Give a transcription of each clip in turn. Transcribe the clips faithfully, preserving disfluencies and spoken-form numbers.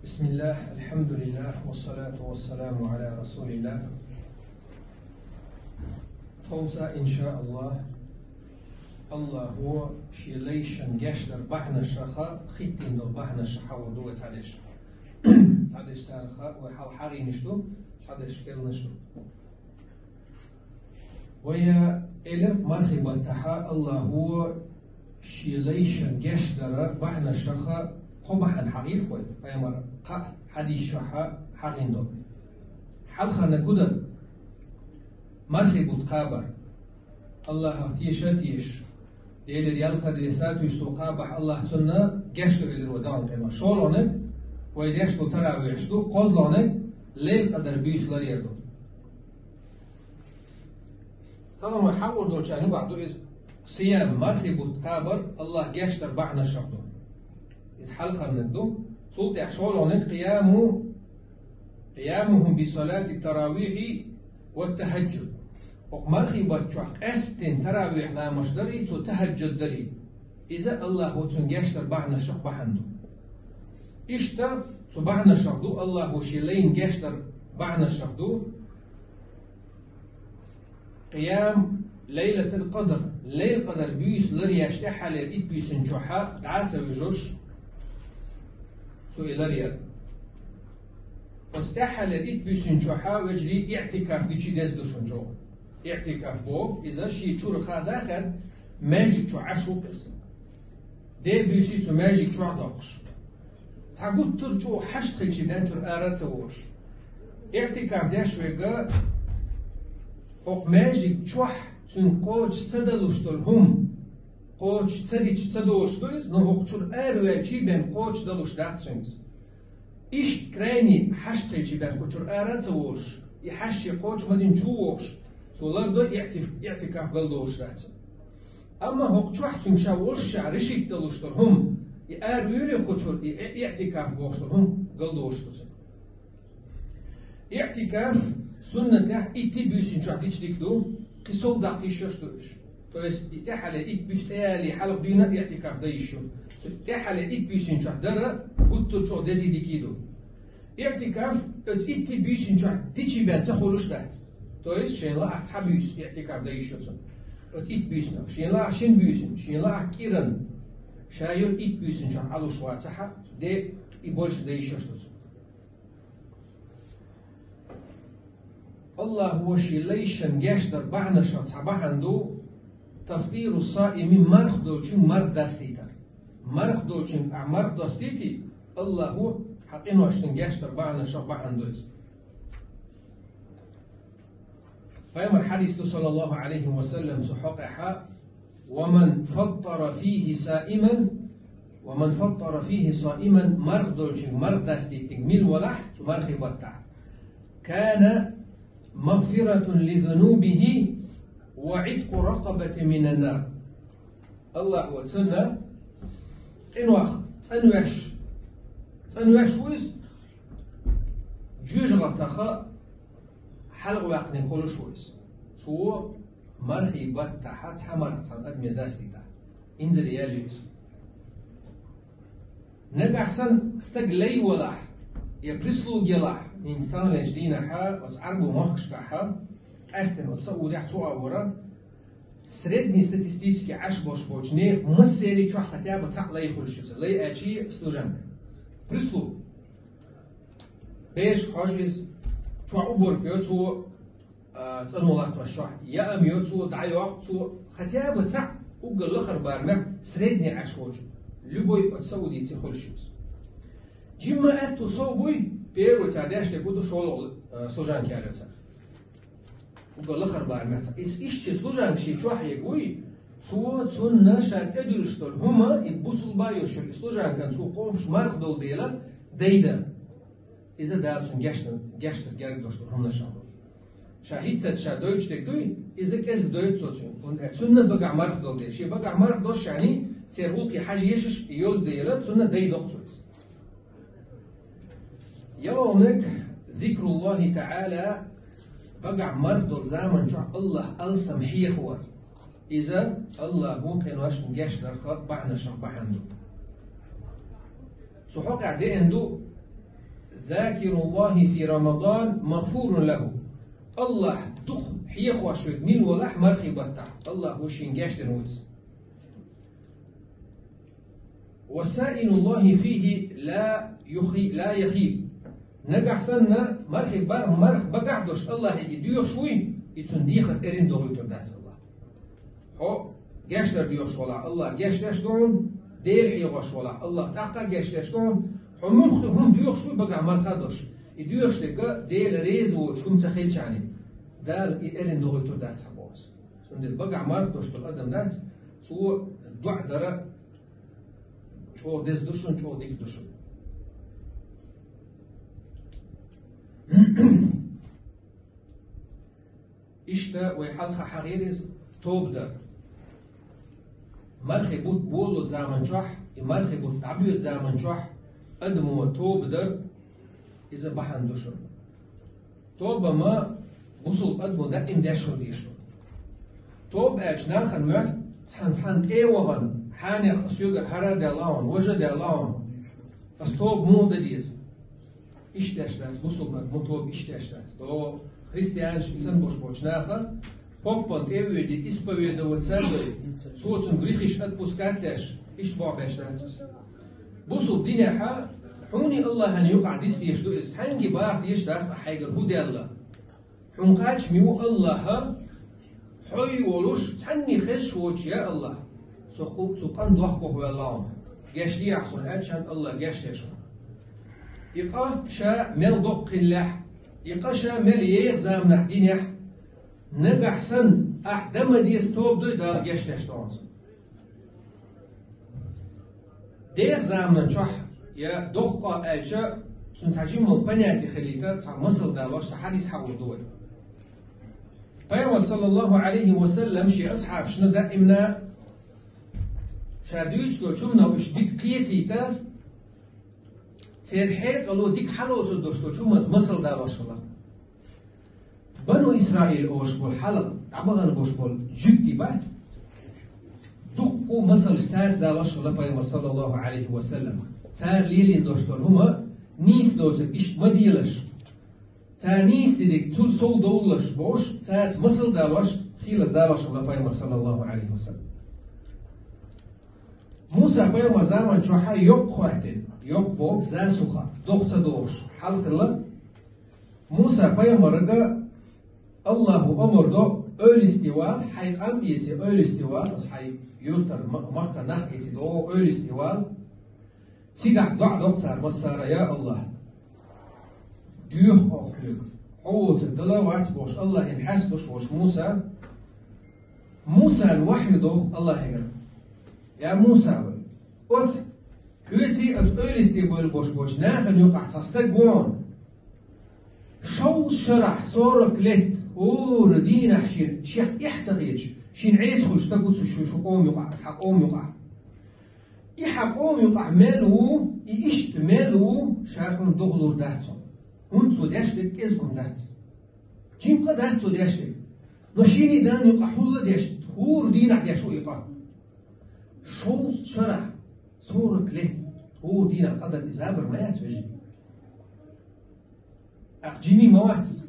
بسم الله، الحمد لله، والصلاة والسلام على رسول الله. Тховса, иншааллахӀ, АллахӀа ший лайшан гешт дар бахьанашха хӀиттийна долу бахьанаш хьахор ду вай цхьадерш. Цхьадерш царах вай хьалха хьахийнаш ду, цхьадерш кхоьллинаш ду. Вай элира мархий баттахь АллахӀа ший лайшан гешт дар бахьанашха кхо бахьана хьахийра вай, пайхамара кхаа хьадис чохь хьахийна долу. Хьалхарниг хӀун дара? Мархий бутт кхабар. АллахӀах теша а тешаш, Делера ялхалгӀа дийца а туьйсу кхабахь АллахӀа цунна гешт ду элира вай Далла къинойх. ШолгӀаниг вай деш долу таравихьаш ду, кхозлагӀниг лайлатуль-къадр буьйса ларъяр ду. Тахана вай хьахор долчарна юкъахь ду иза. Сиям, мархий бутт кхабар АллахӀа гешт дар бахьанашах ду. Иза хьалхарниг ду. Цул тӀаьхьа шолгӀаниг къияму, къиямухум би салати таравихьи ва тахӀаджжуд. Оцу мархий бутт чохь къаьсттина таравихь ламазаш дарий, цо тахӀаджжуд дарий. Иза АллахӀа цунна гешт дар бахьанашах бахьана ду. Иштта цу бахьанашах ду, АллахӀа ший лайна гешт дар бахьанашах ду. Къиям лайлатуль-къадр, лайлатуль-къадр буьйса ларъеш тӀаьххьалера итт буьйсанна чохь дӀа а ца вуьжуш, цо и ларъяр. Оцу тӀаьххьалера итт буьйсанна чохь вежарий иӀтикаф дича деза ду шуна чӀогӀа. ИӀтикаф боху, иза шен чуьра хадахь, маьждиг чохь Ӏаш ву-кх иза. Де буьйсий цу маьждиг чохь доккхуш. Цхьа гуттар а чӀогӀа хьашт хилча бен чуьра ара а ца волуш. ИӀтикаф деш верг хӀокху маьждиг чохь цуьнга кхочуш ца далуш долу хӀума, кхочуш ца дича ца долуш ду иза, но хӀокху чуьра ара ваьлча бен кхочуш далуш дац цуьнга иза. Иштта крайний хьашт хилча бен кху чуьра ара а ца волуш, и хьашт шен кхочуш ма дина чу вохуш, цо лардо иӀтиф-, иӀтикаф галдолуш дац. Амма хӀокху чохь цуьнга ша волуш ша решить далуш долу хӀума, и ара вуьйре кху чуьра, и иӀтикаф бохуш долу хӀума галдолуш ду цуьнга. ИӀтикаф суннатехь итт буьйсанна чохь дича дика ду, кхин сов даккха йиш йолуш ду уьш. То есть и тӀаьххьале итт буьйса тӀеяьлча хьалха дуьйна а иӀтикаф дан йиш ю. Цу тӀаьххьале итт буьйсанна чохь дара гуттар а чӀогӀа дезий дикий ду. ИӀтикаф оцу итт буьйсанна чохь дича бен ца хуьлуш дац. То есть шена лаахь цхьа буьйса иӀтикаф дан йиш ю цунна. Оцу итт буьйсанах. Шена лаахь шина буьйсанна, шена лаахь кӀиранна. Ша йолу итт буьйсанна чохь Ӏалуш вацахь а, де и больше дан йиш йолуш ду цунна. АллахӀа ший лайшан гешт дар бахьанашах цхьа бахьана ду, тафтиру саими, марха долчуьнга марха дастийтар. Марха долчуьнга ахь марха дастийти, АллахӀа хьан къиношна гешт дар бахьанашах бахьана ду иза. Пайхамар хьадис ду, саллаллахӀу Ӏалайхи ва саллам, цу хьокъехь: «Ва ман фаттара фихи саиман, ва ман фаттара фихи саиман», марха долчуьнга марха дастийтиниг мила валахь цу мархий баттахь, «кана магфиратун ли зунубихи ва Ӏиткъу ракъабатин минан нар». АллахӀа цунна къинойх цӀанвеш, цӀанвеш ву иза, жоьжахатех хьалхаваьккхинарг хуьлуш ву иза. Цо мархий баттахь цхьа марха цхьана адаме дастийтахь, инзаре яьлла ю иза. Нагахь санна стаг лай валахь, я прислуга ялахь, хӀинца таханлерчу дийнахь оцу Ӏарбойн махкашкахь, къаьсттина оцу Саудехь цу агӀора, средний статистически Ӏаш болуш болчу нехан массеран чохь хотя бы цхьаъ лай хуьлуш ю церан. Лай аьлча служанка. Прислуга. Берашка хьожу иза, чохь уборка йо цо, а, цӀано латтош чохь, яам йо цо, дӀайоккху цо, хотя бы цхьаъ уггар лахара барамехь средний Ӏаш волчу, любой оцу Саудица хуьлуш ю иза. Жимма аьтту сов буй, первый цара деш дерг хӀун ду, шолгӀа, а, служанка яьлла цара. Уггар лахара барамехь цхьаъ. Иза иштта служанка шен чохь ерг вуй, цо цунна ша тӀедуьллуш долу хӀума, и бусулба йолуш йолу и служанкана цо къобуш марха долу дела, дайда. Иза Дала цунна гешт дан, гешт дан герга долуш долу хӀуманашах ду. Ша хӀинццалц ша дойтуш дерг дуй, иза кӀезиг дойту цо цуьнга. ХӀунда аьлча цунна багахь марха долу дела. Шен багахь марха долуш шайна, церан гӀуллакхе хьажа езаш йолу дела, цунна дайдо-кх цо иза. ЯлхолгӀаниг, зикруллахӀи таӀала, багахь марха долу заман чохь АллахӀ алсам хьехавар. Иза АллахӀа къиношна гешт дарх бахьанашах бахьана ду. Цу хьокъехь деана ду, ذاكر الله في رمضان مغفور له. АллахӀ дукха хьехош верг мила валахь мархий баттахь, АллахӀ ву шийна гечдина вуц. وسائل الله فيه لا يخي-، لا يخيب. Нагахь санна мархий ба-, марха багахь долуш АллахӀе и доьхуш вуй, и цунна дехар эрна догӀуьйтур дац АллахӀ. Хьо гечдар доьхуш валахь, АллахӀ гечдеш ду хьуна, Дела хьехош валахь, АллахӀ тӀаккха гечдеш ду хьуна. Хьо муьлхха хӀума доьхуш вуй багахь марха долуш, и доьхуш дерг Дела реза воцуш хӀума ца хилчахьана, Дала и эрна догӀуьйтур дац хьан боху. Цундела багахь марха долуш долу адам дац, цо доӀа дар чӀогӀа деза ду шуна, чӀогӀа дика ду шуна. Иштта вай хьалха хьахийра иза тоба дар. Мархий бутт болу заман чохь, и мархий бутт дӀабоьду заман чохь адамо тоба дар, иза бахьана ду шуна. Тоба ма бусулба адамо даим деш хила дезаш ду. Тоба аьлча нахана моьтту цхьана, цхьана тӀе а вахана, хьанех а соьгара хӀара а даьлла хьуна, важа а даьлла хьуна, ас тоба муха дан деза? Иштта деш дац, бусулба адамо тоба иштта деш дац. До христианаш и санна бош болчу наха, поппан тӀе а воьдий, исповедоваться а дой, цо цунна грехаш отпускать деш, иштта боху беш дац ас. Бусулба динехьа хьуна АллахӀан юкъахь диса дезаш ду иза, цхьаьнгге баха дезаш дац ахь хьайгара хӀун даьлла. Хьуна кхачаме ву АллахӀ, хьо а волуш, цхьанне хезаш воцуш, я АллахӀ, со кху-, цу къан дохко ваьлла хьуна. Гечдехьа суна аьлча, АллахӀ гечдеш хьуна. И къа ша мел доккха хиллехь, и къа ша мел еха заманахь динехь, нагахь санна, ахь дан ма деза тоба дой, Дала гечдеш ду хьуна. Деха заманан чохь я доккха къа аьлча, цуьнан цхьа жимма понятие хилийта, цхьа масал далош, цхьа хьадис хьахор ду вай. Пайхамар, саллаллаху Ӏалайхи ва саллам, шен асхьабашна даимна ша дуьйцуш долчу хӀуманах уьш дика кхетийта, церан хьекъало дика хьалоцур долуш долчу хӀуманца масал далош хилла. Бану Исраил олуш болу хьалха дӀабахана болуш болу жуьгтий бац? Дуккха масалш цаьрца далош хилла Пайхамар, саллаллаху Ӏалайхи ва саллам. Цара лелийна долуш долу хӀума нийса доцург иштта ма делаш. Цара нийса дерг цул сов довлалаш бохуш, цаьрца масал далош, хийлаза далош хилла Пайхамар, саллаллаху Ӏалайхи ва саллам. Муса пайхамар заман чохьа йоккха хӀоьттина, йоккха боху засуха, доху ца дохуш, хьал хилла. Муса пайхамарга Аллаху амар до, ойлисте вала, хьайн къам эций ойлисте вала, аса хьайн юьртара ма-, махкара нах эций догӀу ойлисте вала. Цигахь доӀа доккху цара массара: «Я Аллах, доьху оха хьоьга, хьо воцург дала а вац», — бохуш, Аллахьан хьаьсталуш волуш Муса. Мусана вахьйу доху Аллахьегара: «Я Муса, вай, оцу хьоьций оцу ойлисте бевлла болуш болчу нахана юкъахь цхьа стаг ву хьуна. Шовзткъа шарахь, сорок лет, хӀора дийнахь шен, шех эхь ца хеташ, шен Ӏеса хуьлуш стаг ву цу шу, шу къоман юкъахь, аса хьан къоман юкъахь. И хьан къоман юкъахь мел ву, и иштта мел ву, ша хьуна догӀалур дац хьуна. ХӀунда цо деш дерг кӀезиг хӀума дац. Жима къа дац цо деш дерг. Но шений данна юкъахь хӀулла деш, хӀора дийнахь деш ву и къа. Шовзткъа шарахь, сорок лет, хӀора дийнахь къа дан иза забар ма яц, вежарий. Ах, жимий ма вац иза».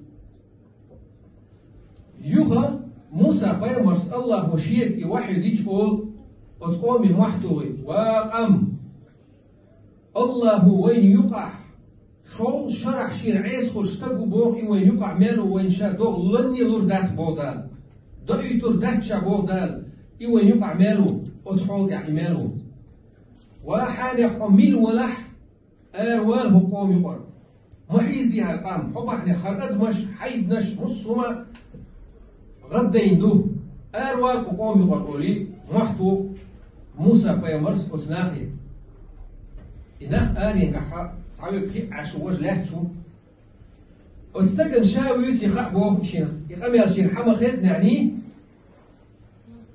Юха Муса пайхамарс Аллахо шега и вахьйу дича олу оцу къоме мохь тухий: «Ва къам! Аллахо вайна юкъахь шовзткъа шарахь шена Ӏеса хуьлуш стаг ву боху, и вайна юкъахь мел ву, вайна ша догӀа ланне лур дац боху Дала. Доуьйтур дац ша боху Дала, и вайна юкъахь мел ву, оцу хьолехь и мел ву. Ва хьанех хьо мила валахь, ара вала хӀокху къоман юкъара. Ма хьийзаде хӀара къам, хьо бахьанехь хӀара адамаш, хьайбанаш, муссума гӀаддайна ду. Ара вала хӀокху къоман юкъара», — олий, мохь туху Муса пайхамарс оцу нахе. И нах аренгахь цхьа верг хи а Ӏаш ву, важа лаьтташ ву. Оцу стагана ша вуьйций хаьа боху шена, и къамел шена хьан ма хезнехьний,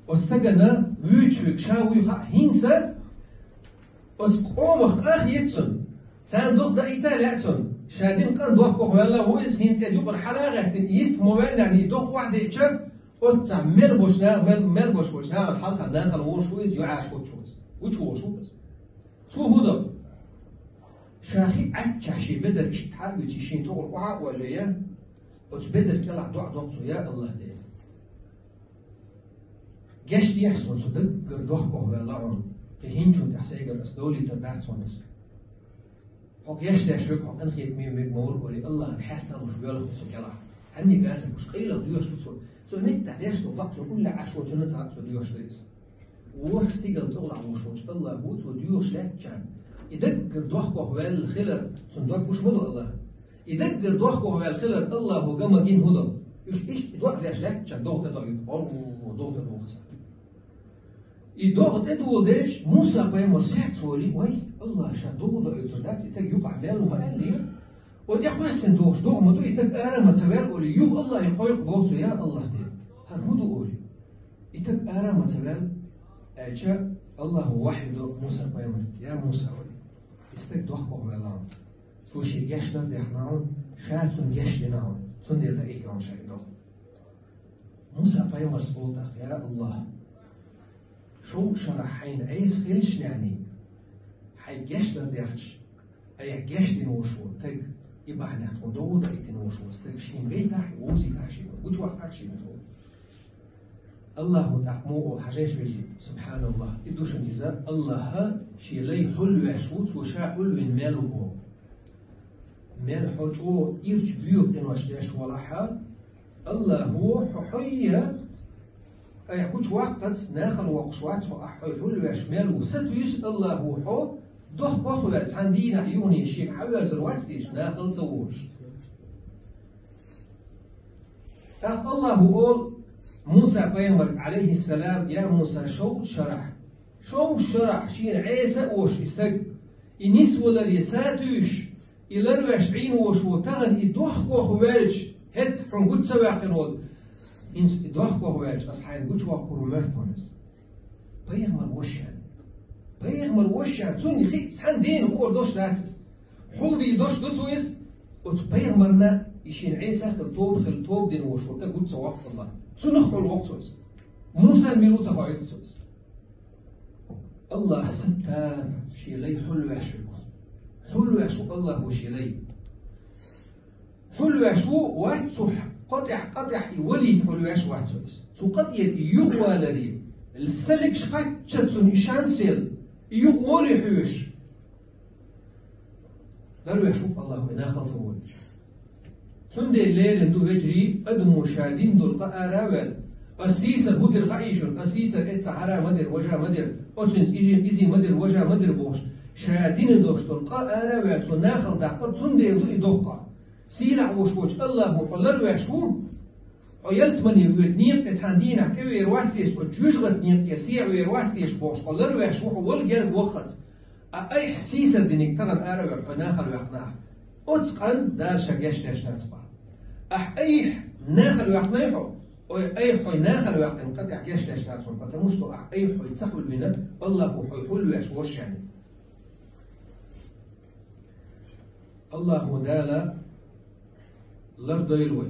оцу стагана вуьйцуш верг ша вуй хаьа, хӀинца оцу къомах къа а хета цунна. Царна догӀа даийта а лаьа цунна. Ша дина къа дохко ваьлла ву иза, хӀинца иза юкъара хьала а гӀаьттина, йист ма ваьллехьний, догӀа охьадеъча, оццахь мел бош на-, мел, мел бош болчу нахана хьалха нахала волуш ву иза, юьхьӀаьржа хуьлуш ву иза. Гучу волуш ву иза. Цо хӀун до? Ша хи Ӏаччахь шен бедар иштта хьа а буьйций, шен тӀогӀар охьа а оалле, оцу бедар кӀелахь доӀа доху цо: «Я АллахӀ Дела, гечдехьа суна, со даггара дохко ваьлла хьуна, кхин хӀинцачунна тӀехь сайгара ас довлийтар дац хьуна иза. Хьо гечдеш верг, хьо къинхетаме верг ма вара», — олий, АллахӀана хьаста а луш воьлху цу кӀелахь. Хьанна гацар гуш къайлаха доьшуш ду цо. Цо меттахь деш долу доӀа цо уллехь Ӏаш волчунна цхьаъ цо доьшуш ду иза. ВорхӀ стигала тӀехула вуш волчу АллахӀа цо доьшуш лаьттачарна, и даггара дохко ваьлла хилар цунна дог гуш ма ду АллахӀа. И даггара дохко ваьлла хилар АллахӀа ган ма гина хӀун до? Уьш иштта и доӀа деш лаьттачарна догӀа тӀедоуьйту. Алло, догӀа тӀедогӀу царна. И догӀа тӀедоладелча, Муса-пайхамар саьцволий: «Вай, АллахӀа ша догӀа доуьйтур дац, и таг юкъахь мел ву ма аьллера. О, тӀекхоьссина догӀуш догӀа ма ду, и таг ара ма ца ваьлла», — олий, юха АллахӀе кхойкху боху цо: «Я АллахӀ Дела, хӀара хӀун ду?» — олий. «И таг ара ма ца ваьлла», — аьлча, АллахӀа вахьйу до Муса-пайхамарга: «Я Муса, — олий, — и стаг дохко ваьлла хьуна. Цо шен гечдар дехна хьуна, ша цунна гечдина хьуна, цундела даийтина хьуна ша и догӀа». Муса-пайхамарс олу тӀаккха: «Я АллахӀ, шовзткъа шарахь хьайна Ӏеса хилча, хьайн гечдар дехча, айхьа гечдина волуш волу таг, и бахьанехь тхуна догӀа даийтина волуш волу стаг шена гайтахь, вовзийтахь шена, гучуваккхахь шена тхуна». АллахӀа тӀаккха муха олу, хьажийша, вежарий, субхьаналлахӀ, и ду шуна иза: АллахӀ шен лай хьулвеш ву, цо ша хьулвина мел ву боху. Мел хьо чӀогӀа ирча боьха къинош деш валахь а, АллахӀа хьо хьуьйя, айхьа гучуваккхац, нахала воккхуш вац хьо, ахь хьуьйя хьулвеш мел ву. Сатуьйсу АллахӀа хьо, дохко а ваьлла, цхьана дийнахь юханехьа шега хьан воьрзур вац те, нахала ца волуш. ТӀаккха АллахӀа олу Муса-пайхамарга, Ӏалайхиссалам: «Я Муса, шовзткъа шарахь, шовзткъа шарахь шена Ӏеса а волуш и стаг, и нисваларе сатуьйсуш, и ларвеш Ӏийна волуш ву, тахана и дохко ваьлча, хӀетахь хьуна гучу ца ваьккхина волу, хӀинца и дохко ваьлча, ас хьайна гучувоккхур ву моьтту хьуна иза». Пайхамар ву ша. Пайхамар ву ша. Цунна хи цхьана дена хуур долуш дац иза. Хьулдийр долуш ду цо иза. Оцу пайхамарна и шена Ӏеса хила тоба хила, тоба дина волуш ву, тӀаккха гучу ца воккху АллахӀа. Цунах хьулвоккху цо иза. Мусана мила ву ца хоуьйту цо иза. АллахӀ Саттар, шен лай хьулвеш верг ву. Хьулвеш ву АллахӀа шен лай. Хьулвеш ву, вац цу къа тӀехь, къа тӀехь и валийта хьулвеш вац цо иза. Цу къа тӀера и юхаваларе, сталагаш кхаччалц цунна и шанс елла, и юхаволий хьоьжуш, ларвеш ву АллахӀа, вай нахала ца волуьйтуш. Цундела лерина ду, вежарий, адамо ша дина долу къа ара а ваьлла, ас сийсара хӀун дира хаьий шуна, ас сийсара эцца хьара ма дира, важа ма дира, оцуьнца иза, иза ма дира, важа ма дира бохуш, ша дина долуш долу къа ара а ваьлла, цо нахала даккхар, цундела ду и доккха. Сийлахь волуш волчу АллахӀа хьо ларвеш ву, хьо ялсамане воьду некъа тӀе цхьана дийнахь тӀевер вац те, оцу жуьжгӀат некъа тӀе сехьавер вац те бохуш, хьо ларвеш ву, хьо вала герга ваххац. А айхьа сийсара диниг тахана ара а ваьлла, хьо нахала ваьккхина ахь, оцу къан Дала ша гечдеш дац бах. Ахь айхьа нахала ваьккхиний хьо, ой, айхьа хьо нахала ваьккхина къа тӀехь гечдеш дац хьуна, потому что ахь айхьа хьо ца хьулвина, АллахӀа хьо хьулвеш ву шена. АллахӀа Дала лардойла вай.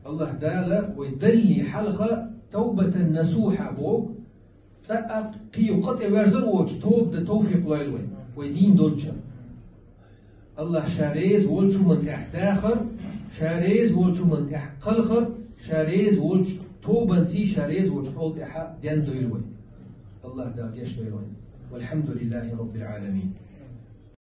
АллахӀа Дала вай далле хьалха тавбатан насухьа боху, цкъа а кхин къа тӀе верзар воцуш тоба дан товфикъ лойла вай, вай дийна долчча. АллахӀа ша реза волчу хӀуманна тӀехь дахар, ша реза волчу хӀуманна тӀехь кхалхар, ша реза волчу тобанций, ша реза волчу хьол тӀехь а дендойла вай. АллахӀа Дала гечдойла вай. Валхьамдулиллахи Раббил Ӏаламин.